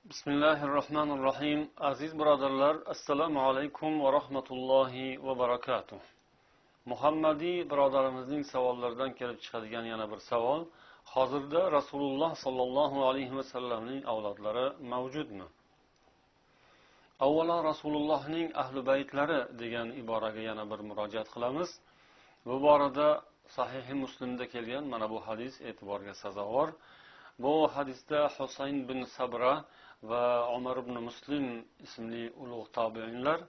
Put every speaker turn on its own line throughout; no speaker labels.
Bismillahir Rohmanir Rohim. Aziz birodarlar, assalomu alaykum va rahmatullohi va barakatuh. Muhammadiy birodarimizning savollaridan kelib chiqadigan yana bir savol. Hozirda Rasululloh sallallohu alayhi va sallamning avlodlari mavjudmi? Avvalo Rasulullohning ahli baytlari degan iboraga yana bir murojaat qilamiz. Bu borada Sahihi Muslimda kelgan mana bu hadis e'tiborga sazovor. Bu hadisda Husayn bin Sabra va Umar ibn Muslim ismli ulug' tobiinlar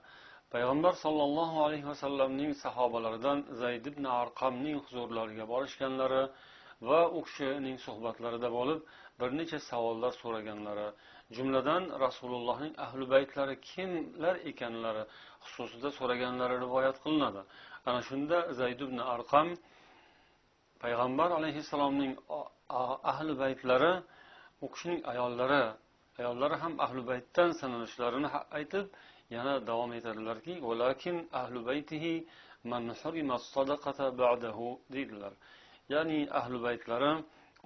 Payg'ambar sallallohu alayhi vasallamning sahobalaridan Zayd ibn Arqamning huzurlariga borishganlari va u kishining suhbatlarida bo'lib bir necha savollar so'raganlari, jumladan Rasulullohning ahli baytlari kimlar ekanlari xususida so'raganlari rivoyat qilinadi. Ana shunda Zayd ibn Arqam Payg'ambar alayhissalomning ahli baytlari, u kishining ayollari ham ahli baytdan sanalishlarini aytib, yana davom etadilarki, "Valakin ahli baytihi man hurima sadaqata ba'dahu" deydilar. Ya'ni ahli baytlari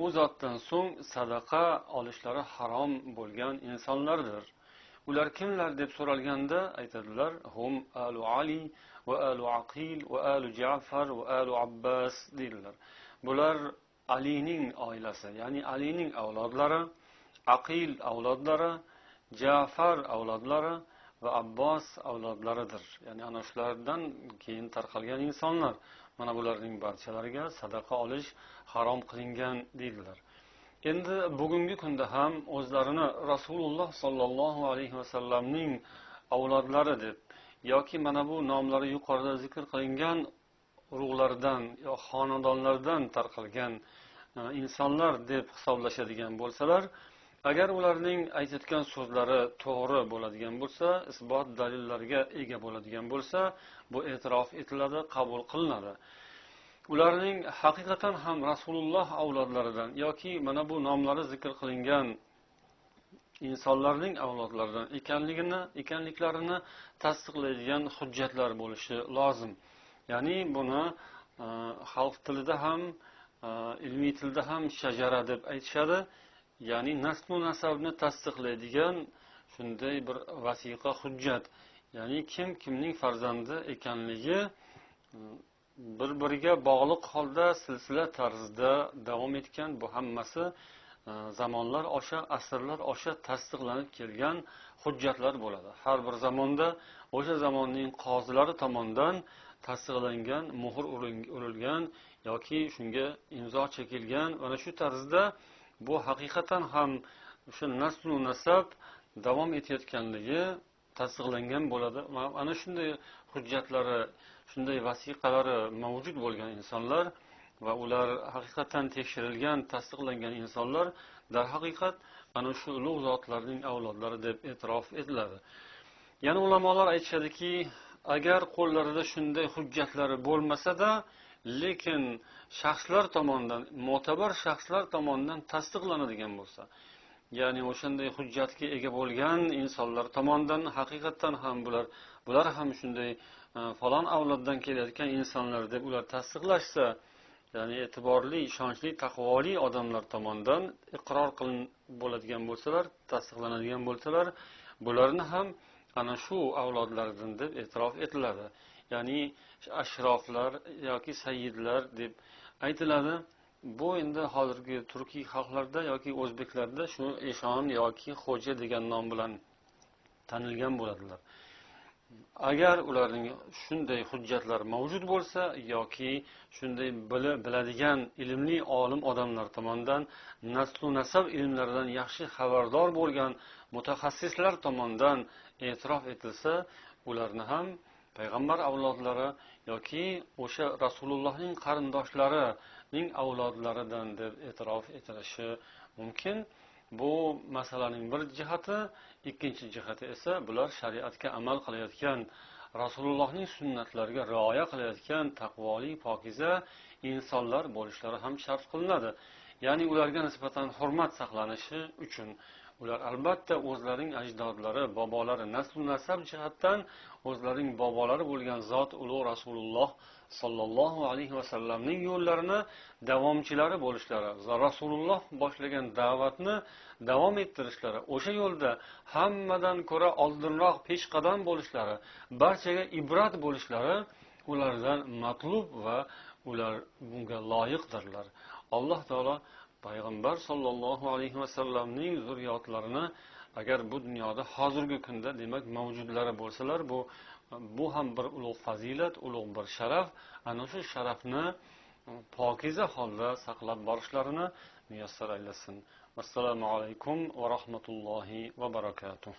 u zotdan so'ng sadaqa olishlari harom bo'lgan insonlardir. Ular kimlar deb so'ralganda aytadilar, "Hum alu Ali va alu Aqil va alu Ja'far va alu Abbas" deydilar. Bular Alining oilasi, ya'ni Alining avlodlari, Aqil avlodlari, Ja'far avlodlari va Abbos avlodlaridir. Ya'ni ana shulardan keyin tarqalgan insonlar. Mana bularning barchalariga sadaqa olish harom qilingan deydilar. Endi bugungi kunda ham o'zlarini Rasululloh sallallohu alayhi vasallamning avlodlari deb yoki mana bu nomlari yuqorida zikr qilingan urug'lardan yo xonadonlardan tarqalgan insonlar deb hisoblashadigan bo'lsalar, agar ularning aytayotgan so'zlari to'g'ri bo'ladigan bo'lsa, isbot dalillarga ega bo'ladigan bo'lsa, bu e'tirof etiladi, qabul qilinadi. Ularning haqiqatan ham Rasululloh avlodlaridan yoki mana bu nomlari zikr qilingan insonlarning avlodlaridan ekanliklarini tasdiqlaydigan hujjatlar bo'lishi lozim. Ya'ni buni xalq tilida ham, ilmiy tilda ham shajara deb aytishadi. Ya'ni nasl-u nasabni tasdiqlaydigan shunday bir vasiqa, hujjat. Ya'ni kim kimning farzandi ekanligi bir-biriga bog'liq holda silsila tarzida davom etgan, bu hammasi zamonlar osha, asrlar osha tasdiqlanib kelgan hujjatlar bo'ladi. Har bir zamonda o'sha zamonning qozilari tomonidan tasdiqlangan, muhr urilgan yoki shunga imzo chekilgan. Mana shu tarzda bu haqiqatan ham o'sha nasl-u nasab davom etayotganligi tasdiqlangan bo'ladi. Ana shunday hujjatlari, shunday vasiqalari mavjud bo'lgan insonlar va ular haqiqatan tekshirilgan, tasdiqlangan insonlar darhaqiqat ana shu ulug' zotlarning avlodlari deb e'tirof etiladi. Yana ulamolar aytishadiki, agar qo'llarida shunday hujjatlari bo'lmasa-da, lekin shaxslar tomonidan, mo'tabar shaxslar tomonidan tasdiqlanadigan bo'lsa, ya'ni o'shanday hujjatga ega bo'lgan insonlar tomonidan haqiqatan ham bular ham shunday falon avloddan kelayotgan insonlar deb ular tasdiqlashsa, ya'ni e'tiborli, ishonchli, taqvoli odamlar tomonidan iqror qilinib bo'ladigan bo'lsalar, tasdiqlanadigan bo'lsalar, bularni ham ana shu avlodlardan deb e'tirof etiladi. Ya'ni ashroflar yoki sayyidlar deb aytiladi. Bu endi hozirgi turkiy xalqlarda yoki o'zbeklarda shu eshon yoki xo'ja degan nom bilan tanilgan bo'ladilar. Agar ularning shunday hujjatlar mavjud bo'lsa yoki shunday biladigan ilmli olim odamlar tomonidan, nasl-u nasab ilmlaridan yaxshi xabardor bo'lgan mutaxassislar tomonidan e'tirof etilsa, ularni ham payg'ambar avlodlari yoki o'sha Rasulullohning qarindoshlarining avlodlaridan deb e'tirof etilishi mumkin. Bu masalaning bir jihati, ikkinchi jihati esa bular shariatga amal qilayotgan, Rasulullohning sunnatlariga rioya qilayotgan taqvoli, pokiza insonlar bo'lishlari ham shart qilinadi. Ya'ni ularga nisbatan hurmat saqlanishi uchun, Ular albatta o'zlarining ajdodlari, bobolari, nasl nasab jihatdan o'zlarining bobolari bo'lgan zot ulug' Rasululloh sollallohu alayhi vasallamning yo'llarini davomchilari bo'lishlari, Rasululloh boshlagan da'vatni davom ettirishlari, o'sha yo'lda hammadan ko'ra oldinroq peshqadam bo'lishlari, barchaga ibrat bo'lishlari ulardan matlub va ular bunga loyiqdirlar. Alloh taolo payg'ambar sollallohu alayhi vasallamning zurriyotlarini agar bu dunyoda hozirgi kunda demak mavjudlari bo'lsalar, bu ham bir ulug' fazilat, ulug' bir sharaf. Ana shu sharafni pokiza holda saqlab borishlarini muyassar aylasin. Assalomu alaykum va rahmatullohi va barakatuh.